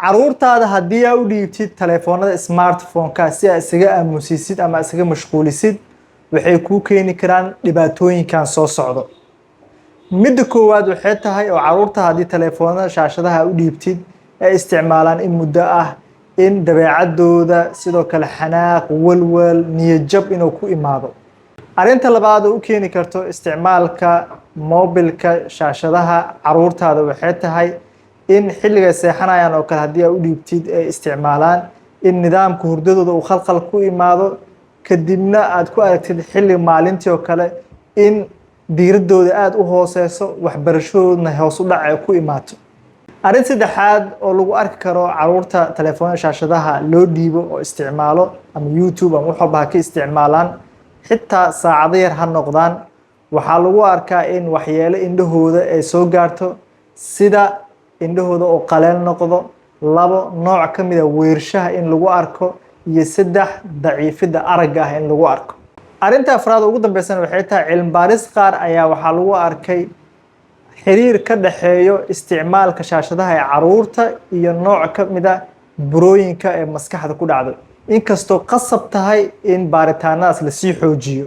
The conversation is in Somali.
Caruurtaada haddii aa u dhiibtid taleefoonada smartphone-ka si aa isaga aamusisid ama isaga mashquulisid, waxay kuu keeni karaan dhibaatooyinkan soo socdo. Midda koowaad waxay tahay oo caruurta haddii taleefoonada shaashadaha u dhiibtid ay isticmaalaan in muddo ah, in dabeecadooda, sidoo kale xanaaq, walwal, niyadjab inuu ku imaado. Arrinta labaad oo u keeni karto isticmaalka mobilka shaashadaha caruurtaada waxay tahay in xilligay seexanayaan oo kale haddii aa u dhiibtid ay isticmaalaan, in nidaamka hurdadooda uu khalkhal ku imaado. Kadibna aad ku aragtid xilli maalintii oo kale in diiradooda aada u hooseyso, waxbarashadoodna hoos u dhac ay ku imaato. Arrin saddexaad oo lagu arki karo caruurta taleefoonada shaashadaha loo dhiibo oo isticmaalo, ama YouTube ama wax walba ha ka isticmaalaan, xitaa saacado yar ha noqdaan, waxaa lagu arkaa in waxyeelo indhahooda ay soo gaarto, sida indhahooda oo qaleel noqdo, labo, nooc ka mid a weershaha in lagu arko, iyo saddex, daciifidda aragga ah in lagu arko. Arrinta afraad ugu dambeysana waxay tahay cilmi baaris qaar ayaa waxaa lagu arkay xiriir ka dhexeeyo isticmaalka shaashadaha ee caruurta iyo nooc ka mid a burooyinka ee maskaxda ku dhacdo, inkastoo qasab tahay in baaritaanadaas lasii xoojiyo.